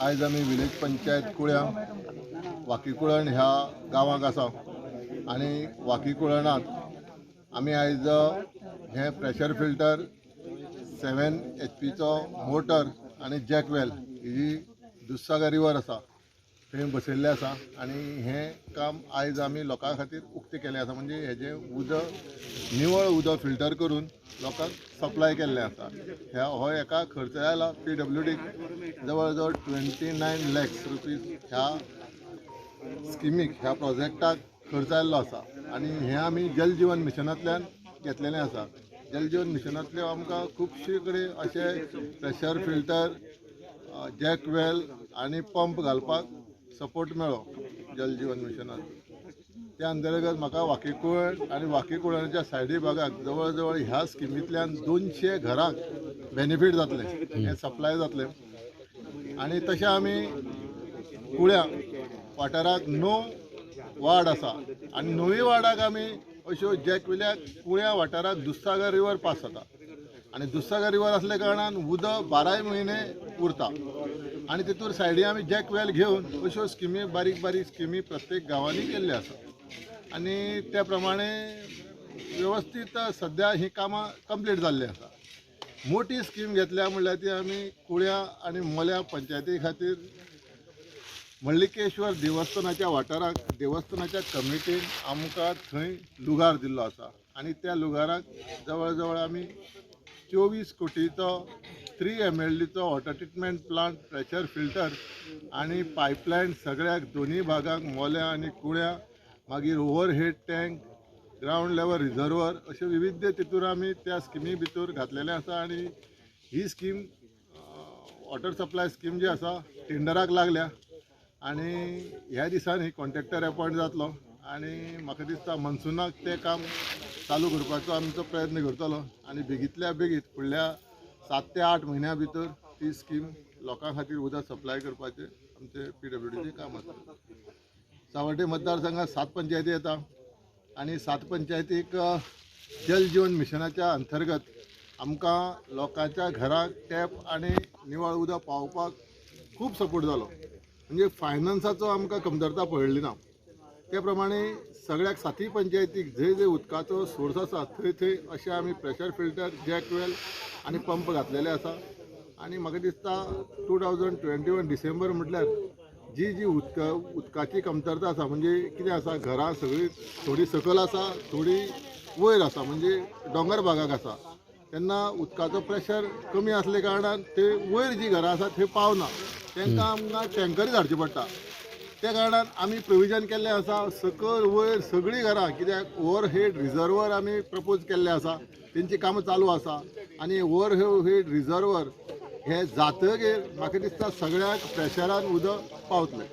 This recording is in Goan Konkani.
आयज आमी विलेज पंचायत कुळ्या वाकीकुळण ह्या गांवाक आसा आनी वाकीकुळणांत आमी आयज हे प्रेशर फिल्टर 7 HPचो मोटर आनी जॅकवेल ही दुधसागर रिवर आसा थंय बसयल्लें आसा आनी हें काम आयज आमी लोकां खातीर उक्तें केलें आसा. म्हणजे हेजें उदक निवळ उदक फिल्टर करून लोकांक सप्लाय केल्लें आसा. ह्या हो एका खर्च आयला PWDक जवळ जवळ 29 लॅक्स रुपीज ह्या स्किमीक ह्या प्रोजेक्टाक खर्च आयिल्लो आसा आनी हें आमी जल जीवन मिशनांतल्यान घेतलेलें आसा. जल जीवन मिशनांतल्यो आमकां खुबशे कडेन अशे प्रेशर फिल्टर, जॅकवेल आनी पंप घालपाक सपोर्ट मेळ्ळो जल जीवन मिशनान. त्या अंतर्गत म्हाका वाकीकुळण आनी वाकीकुळणाच्या सायडी भागाक जवळ जवळ ह्या स्किमींतल्यान 200 घरांक बेनिफीट जातलें, हें सप्लाय जातलें. आनी तशें आमी कुळ्या वाठाराक 9 वार्ड आसा आनी 9 वार्डाक आमी अश्यो जॅकवेल्याक कुळ्या वाठाराक दुधसागर रिवर पास जाता आनी दुधसागर रिवर आसल्या कारणान उदक 12 म्हयने उरता आनी तितूर सायडी आमी जॅकवेल घेवन अश्यो स्किमी बारीक बारीक स्किमी प्रत्येक गांवांनी केल्ल्यो आसा आनी त्या प्रमाणे वेवस्थीत सद्या ही कामां कंप्लीट जाल्लीं आसा. मोटी स्कीम घेतल्या म्हणल्यार ती आमी कुळ्या आनी मोल्या पंचायती खातीर मल्लिकेश्वर देवस्थानाच्या वाठाराक देवस्थानाच्या कमिटीन आमकां थंय लुगार दिल्लो आसा आनी त्या लुगाराक जवळ जवळ आमी 24 कोटीचो 3 MLDचो water treatment plant, pressure filter आनी पायपलायन सगळ्याक दोनूय भागांक मोल्या आनी कुळ्या, मागीर overhead tank, ground level reservoir अशे विविध तितूर आमी त्या स्किमी भितर घातलेले आसा. आनी ही स्कीम वॉटर सप्लाय स्कीम जी आसा टेंडराक लागल्या आनी ह्या दिसांनी कॉन्ट्रॅक्टर अपॉयंट जातलो आनी म्हाका दिसता मनसुनाक तें काम चालू करपाचो आमचो प्रयत्न करतलो आनी बेगींतल्या बेगीन फुडल्या 7 ते 8 म्हयन्या भितर ती स्कीम लोकां खातीर उदक सप्लाय करपाचें आमचें PWDचें काम आसा. सावर्डे मतदारसंघात 7 पंचायती येता आनी 7 पंचायतीक जल जीवन मिशनाच्या अंतर्गत आमकां लोकांच्या घराक टॅप आनी निवळ उदक पावोवपाक खूब सपोर्ट जालो. म्हणजे फायनान्साचो आमकां कमतरता पडली ना. त्या प्रमाणे सगळ्याक 7 पंचायतीक जंय जंय उदकाचो सोर्स आसा थंय थंय अशें आमी प्रेशर फिल्टर, जॅकवेल आनी पंप घातलेले आसा. आनी म्हाका दिसता 2021 डिसेंबर म्हटल्यार जी जी उदकाची कमतरता आसा, म्हणजे कितें आसा, घरां सगळीं थोडी सकयल आसा, थोडी वयर आसा, म्हणजे दोंगर भागाक आसा, तेन्ना उदकाचो प्रेशर कमी आसले कारणान ते वयर जी घरां आसा थंय पावना, तांकां आमकां टँकरी धाडची पडटा. त्या कारणान आमी प्रोविजन केल्लें आसा सकयल वयर सगळीं घरां, कित्याक ओवरहेड रिजर्वर आमी प्रपोज केल्लें आसा, तेंची कामां चालू आसा आनी ओवरहेड रिजर्वर हे जातगीर म्हाका दिसता सगळ्याक प्रेशरान उदक पावतलें.